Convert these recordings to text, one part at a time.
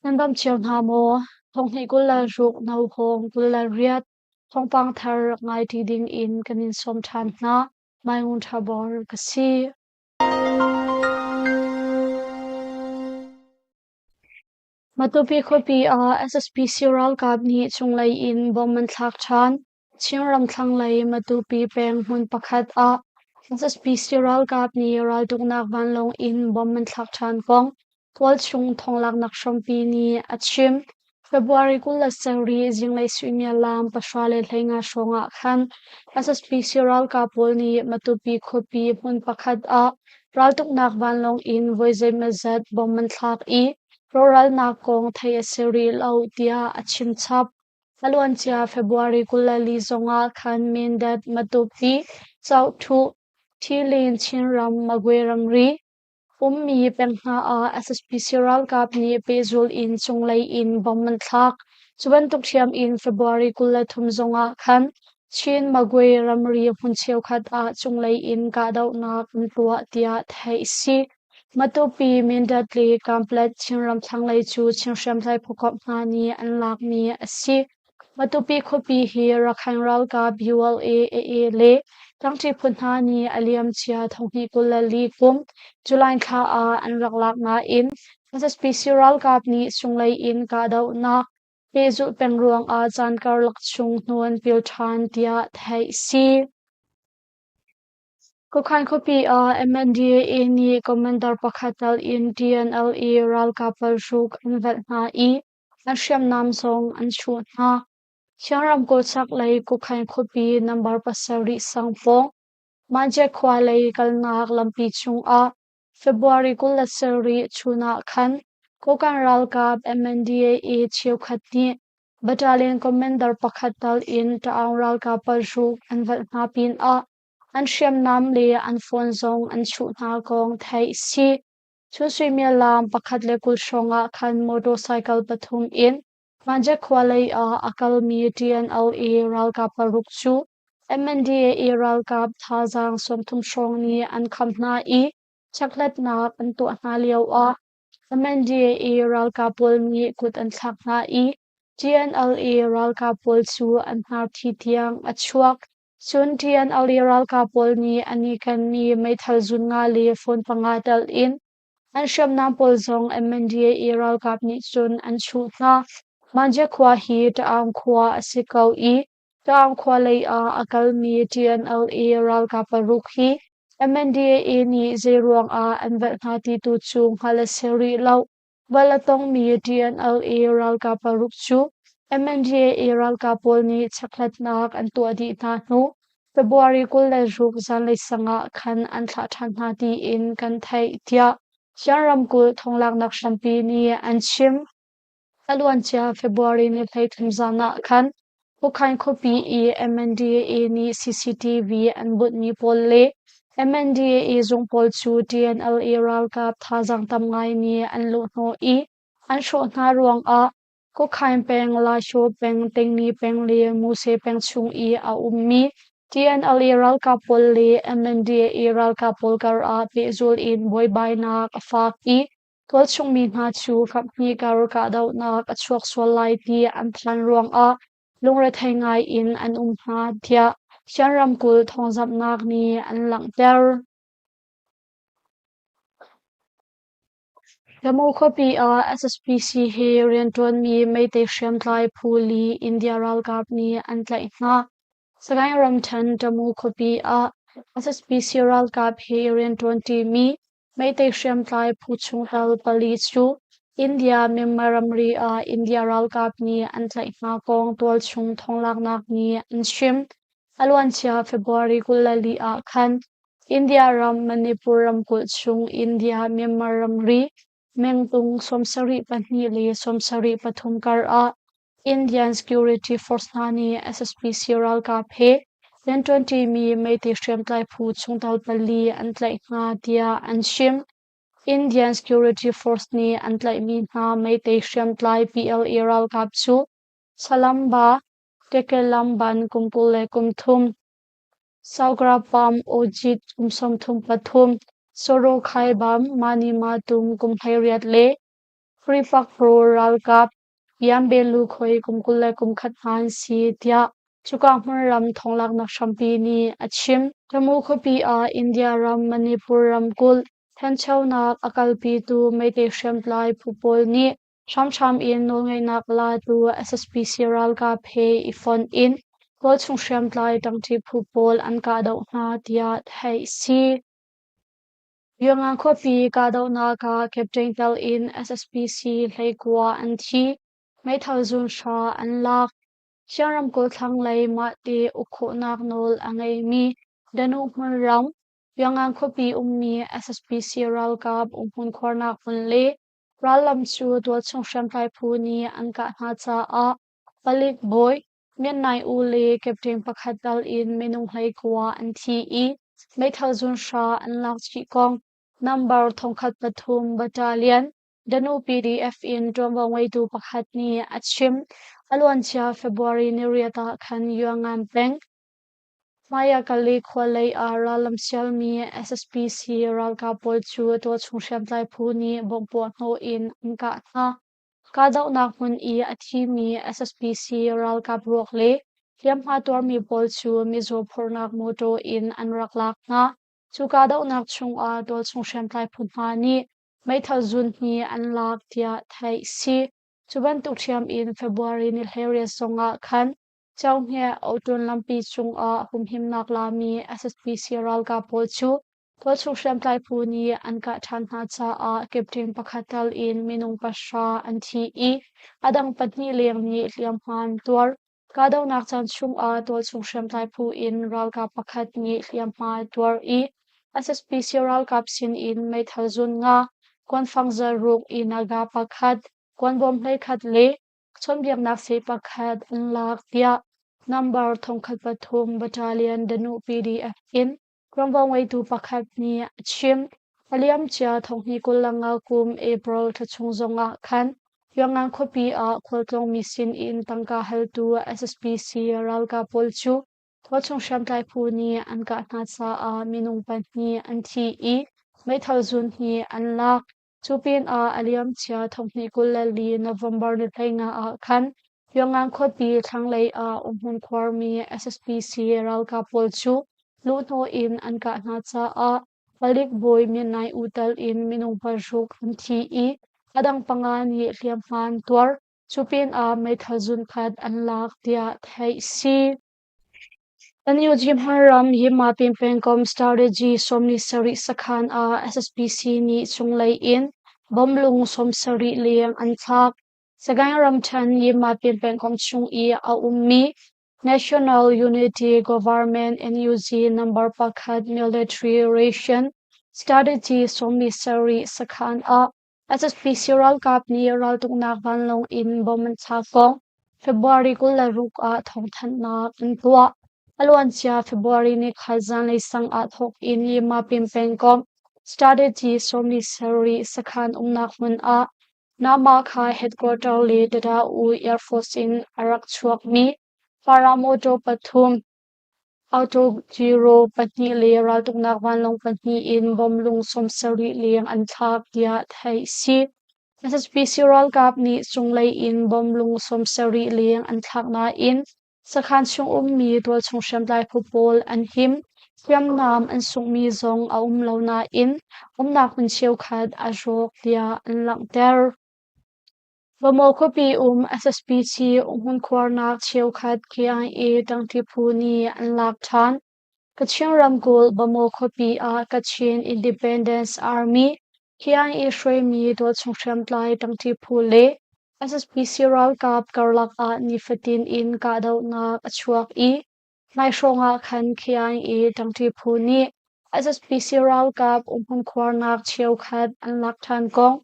Nan dam cio hna maw? Thonghnih 26 Nauhawng 28 thawngpang thar rak ngai ṭi ding in kan in sawm ṭhan hna. Mai Ngun Ṭha Bor ka si. Matupi khuapi ah SSPC ralkap nih cunglei in bomb an thlak ṭhan. Chinram thlanglei Matupi peng hmun pakhat ah SSPC ralkap nih raltuknak vanlawng in bomb an thlak ṭhan kong tualchung thawnglaknak hrampi nih a chim. February 27 zinglei suimilam 10:15 hrawng ah khan SSPC ralkap pawl nih Matupi khuapi hmun pakhat ah raltuknak vanlawng in voi zeimawzat bomb an thlak i rawhralnak kong theih a si rih lo tiah a chim chap. A luancia February 24 zongah khan Mindat, Matupi, Cauhthuh, Thilin, Chinram, Magwe ramri ummi peng hna ah SSPC ralkap nih pehzul in cunglei in bomb an thlak. Cu bantuk ṭhiam in February 23 zongah khan Chin Magwe ramri hmun cheukhat ah cunglei in kahdohnak an tuah tiah theih a si. Matupi, Mindat le Kanpetlet Chinram thlanglei cu Chin hriamtlai phukomh hna nih an lakmi a si. Matupi khuapi hi Rakhine ralkap ULA, AA le ṭangṭi phu hna nih a liamcia 2024 kum July thla ah an rak lak nain SSPC ralkap nih cunglei in kahdohnak pehzulh peng ruangah caan karlak chung hnu an pil ṭhan tiah theih a si. Kukhan khuapi ah MNDAA nih commander pakhat tal in TNLA ralkap paruk an velh hna i an hriamnam zong an chuh hna. Chin ramkulh chaklei Kukhan khuapi number 7 sang pawng Manjet khua lei kalnak lampi cungah February 27 chun ah khan Kokang ralkap MNDAA cheukhat nih Battalion commander pakhat tal in Ta'aung ralkap paruk an velh hna pinah an hriamnam le an phone zong an chuh hna kong theih a si. Chun suimilam 1:20 hrawng ah khan motorcycle pathum in Manjet khua lei ah a kalmi TNLA ralkap paruk cu MNDAA ralkap thazaang 30 hrawng nih an kham hna i chekhlatnak an tuah hna lioah MNDAA ralkap pawl nih kut an thlak hna i TNLA ralkap pawl cu an hnar thi tiang a chuak. Cun TNLA ralkap pawl nih an i kenmi meithal zun nga le phone panga telh in an hriamnam pawl zong MNDAA ralkap nih cun an chuh hna. Manje khua hi Ta'aung khua a si ko i Ta'aung khua lei ah a kalmi TNLA ralkap paruk hi MNDAA nih zeiruang ah an velh hna ti tu cu hngalh a si rih lo. Val a tongmi TNLA ralkap paruk cu MNDAA ralkap pawl nih chekhlatnak an tuah dih hna hnu February 26 zanlei sang ah khan an thlah ṭhan hna tiin kan theih, tiah Chin ramkulh thonglaknak hrampi nih an chim. A luancia February ni 13 zan ah khan Hukhain khuapi i MNDAA nih CCTV an bunhmi pawl le MNDAA zung pawl cu TNLA ralkap thazaang tam ngai nih an luhhnawh i an hrawh hna ruangah Kukhain peng, Lasho peng, Tingni peng le Muse peng chung i a ummi TNLA ralkap pawl le MNDAA ralkap pawl karah pehzul in buaibainak a fak i Tualchung mi hna cu kaphnih kar kahdohnak a chuak sual lai ti an phan ruangah lungrethei ngai in an um hna, tiah Shan ramkulh thawngzamhnak nih an langhter. Tamu khuapi ah SSPC he rianṭuanmi Meitei hriamtlai phu li India ralkap nih an tlaih hna. Sagaing ramṭhen Tamu khuapi ah SSPC ralkap he rianṭuanṭimi Meitei hriamtlai phu chungtel pali cu India-Myanmar ramri ah India ralkap nih an tlaih hna kong tualchung thawnglaknak nih an chim. A luancia February 24 ah khan India ram Manipur ramkulh chung India-Myanmar ramri mengtung 72 le 73 kar ah Indian Security Force hna nih SSPC ralkap he rianṭuanṭimi meiti hriamtlai phu chungtel pali an tlaih hna tiah an chim. Indian Security Force nih an tlaihmi hna meitei hriamtlai PLA ralkap cu Salamba Tekelamban kum 23, Saugrapam Ojit kum 33, Sorokhaibam Manimatum kum 18 le. Prefecture ralkap Yanbelu khoi kum 21 hna an si, tiah cuka hmunram thawnglaknak hrampi nih a chim. Tamu khuapi ah India ram Manipur ramkulh thanchonak a kalpitu Meitei hriamtlai phu pawl nih hramhram in nawlngeihnak latu SSPC ralkap he i fonh in tualchung hriamtlai ṭangṭi phu pawl an kahdoh hna tiah theih a si. Yangon khuapi kahdohnak ah Captain tel in SSPC 19 an thi, meithal zun hra an lak. Chin ramkulh thlanglei mahte uk khawhnak nawl a ngeimi Danuh hmunram, Yangon khuapi ummi SSPC ralkap umhmun khuarnak hmun le rallam cu tualchung hriamtlai phu nih an kah hna caah palik bawi Myint Naing U le captain pakhat tal in minung 19 an thi i meithal zun hra an lak chih kong number 1003 Battalion Danu PDF in ṭuanvo ngeitu pakhat nih a chim. A luancia February niriat ah khan Yuangan peng Hmaiakali khua lei ah rallam sialmi SSPC ralkap pawl cu tualchung hriamtlai phu nih bomb puahhnawh in an kah hna. Kahdohnak hmun i a thimi SSPC ralkap ruak le hliamhma tuarmi pawl cu mizaw phorhnak mawṭaw in an rak lak hna. Cu kahdohnak chungah tualchung hriamtlai phu hna nih meithal zun hnih an lak tiah theih a si. Cu bantuk ṭhiam in February ni 18 zongah khan Ciohngiah Oṭun lampi cungah humhimnak lami SSPC ralkap pawl cu Tualchung hriamtlai phu nih an kah ṭhan hna caah captain pakhat tal in minung pahra an thi i a dang pahnih leng nih hliamhma an tuar. Kahdohnak caan chungah tualchung hriamtlai phu in ralkap pakhat nih hliamhma a tuar i SSPC ralkap sinin meithal zun nga, kuanfang zaruk i naga pakhat, kuanbawm 11 le chawnhbiaknak seh pakhat an lak tiah number 1003 Battalion Danuh PDF in Ṭuanvo ngeitu pakhat nih a chim. A liamcia 2025 kum April thla chung zongah khan Pyongyang khuapi ah khualtlawngmi sinin tangka haltu SSPC ralkap pawl cu tualchung hriamtlai phu nih an kah hna caah minung pahnih an thi i meithal zun hnih an lak. Cu pinah a liamcia 2024 November ni 15 ah khan Pyongyang khuapi thlanglei ah umhmun khuarmi SSPC ralkap pawl cu luhhnawh in an kah hna caah palik bawi Myint Naing U tal in minung paruk an thi i a dang panga nih hliamhma an tuar. Cu pinah meithal zunkhat an lak tiah theih a si. NUG hmaram Yinmapin pengkomh strategy 47 sakhan ah SSPC nih cunglei in bomlung 70 leng an thlak. Sagaing ramṭhen Yinmapin pengkomh chung i a ummi National Unity Government NUG number pakhat Military Ration Strategy 70 sakhan ah SSPC ralkap nih raltuknak vanlawng in bomb an thlak kong February 26 ah thawngthanhnak an tuah. A luancia February nikhat zanlei sang ah thawk in Yinmapin pengkomh Strategy 77 sakhan umnak hmun ah Namaka headquarter le Tada-U Air Force in a rak chuakmi paramotor pathum Autogyro pahnih le raltuknak vanlawng pahnih in bomlung 70 leng an thlak tiah theih a si. SSPC ralkap nih cunglei in bomlung 70 leng an thlak nain sakhan chung ummi tualchung hriamtlai phu pawl an him. Hriamnam an sunghmi zong a um lo nain umnak hmun cheukhat a rawk tiah an langhter. Bamaw khuapi um SSPC umhmun khuarnak cheukhat KIA ṭangṭi phu nih an lak ṭhan. Kachin ramkulh Bamaw khuapi ah Kachin Independence Army KIA hruaimi tualchung hriamtlai ṭangṭi phu le SSPC ralkap karlak ah nifatin in kahdohnak a chuak i nai hrawng ah khan KIA ṭangṭi phu nih SSPC ralkap umhmun khuarnak cheukhat an lak ṭhan kong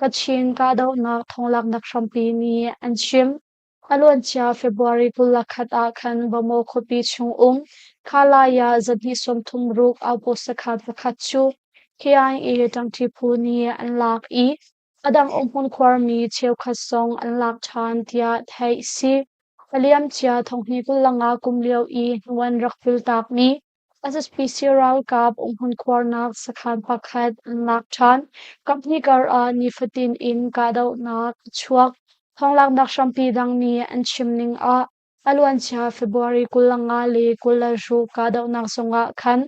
Kachin kahdohnak thonglaknak hrampi nih an chim. A luancia February 21 ah khan Bamaw khuapi chungum Khalaya zahnih 36 outpost sakhan pakhat cu KIA ṭangṭi phu nih an lak i a dang umhmun khuarmi cheukhat zong an lak ṭhan tiah theih a si. A liamcia 2025 kum lio i hnu an rak filtakmi. SSPC ralkap umhmun khuarnak sakhan pakhat an lak ṭhan. Kaphnih kar ah nifatin in kahdohnak a chuak. Thawnglaknak hrampi dang nih an chim ning ah a luancia February 25 le 26 kahdohnak zongah khan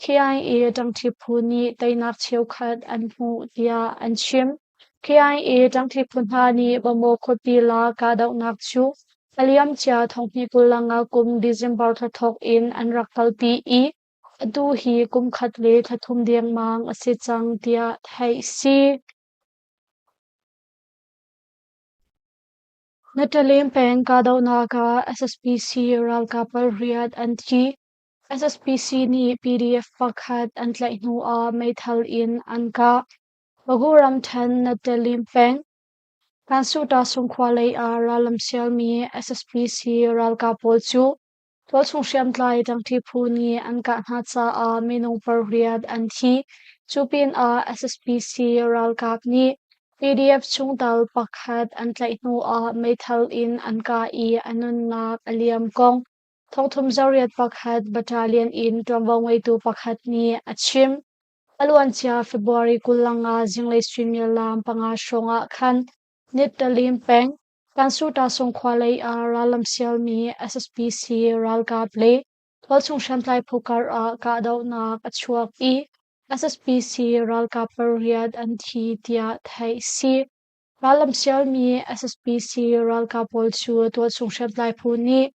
KIA ṭangṭi phu nih teinak cheukhat an hmuh tiah an chim. KIA ṭangṭi phu hna nih Bamaw khuapi la kahdohnak cu a liamcia thonghnih 25 kum December thla thawk in an rak kalpi i atu hi kum khat le thla thum dengmang a si cang tiah theih si. Natalim peng kahdohnak ah SSPC ralkap pariat an thi. SSPC nih PDF pakhat an tlaih hnu ah meithal in an kah. Bagu ramṭhen Natalim peng Kansuta sungkhua lei ah rallam sialmi SSPC ralkap pawl cu tualchung hriamtlai ṭangṭi phu nih an kah hna caah minung pariat an thi. Cu pinah SSPC ralkap nih PDF chungtel pakhat an tlaih hnu ah meithal in an kah i a nunnak a liam kong thongthum zariat pakhat battalion in ṭuanvo ngeitu pakhat nih a chim. A luancia February 25 zinglei suimilam 5 hrawng ah khan Nitalim peng Kansuta sungkhua lei ah rallam sialmi SSPC ralkap le tualchung hriamtlai phu kar ah kahdohnak a chuak i SSPC ralkap pariat an thi tiah theih si. Rallam sialmi SSPC ralkap pawl cu tualchung hriamtlai phu nih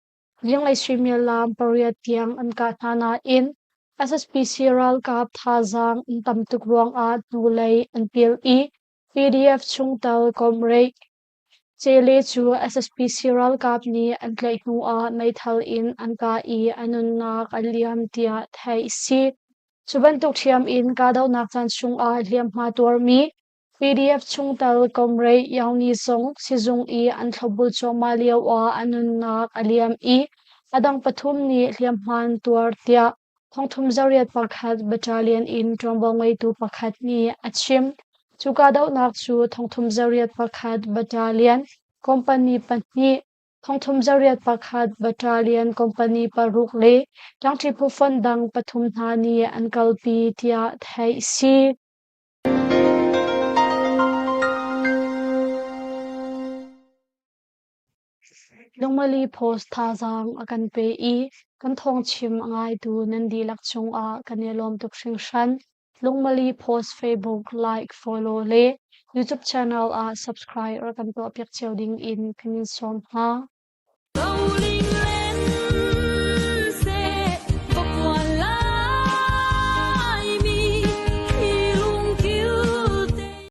zinglei suimilam pariat tiang an kah hna nain SSPC ralkap thazaang an tam tuk ruangah hnulei an pil i PDF chungtel Comrade Cele cu SSPC ralkap nih an tlaih hnu ah meithal in an kah i a nunnak a liam tiah theih a si. Cu bantuk ṭhiam in kahdohnak caan chungah hliamhma tuarmi PDF chungtel Comrade Yaung zong sizung i an thlopbul cuahmah lioah a nunnak a liam i a dang pathum nih hliamhma an tuar tiah thongthum zariat pakhat battalion in ṭuanvo ngeitu pakhat nih a chim. Cu kahdohnak cu thongthum zariat pakhat battalion company pahnih, thongthum zariat pakhat battalion company paruk le ṭangṭi phufonh dang pathum hna nih an kalpi tiah theih a si. Lungmali Post thazaang a kan pe i kan thawngchim a ngaitu nan dihlak cungah kan i lawm tuk hringhran. Lungmali Post Facebook like, follow le YouTube channel ah subscribe rak kan tuahpiak cio ding in kan in sawm hna.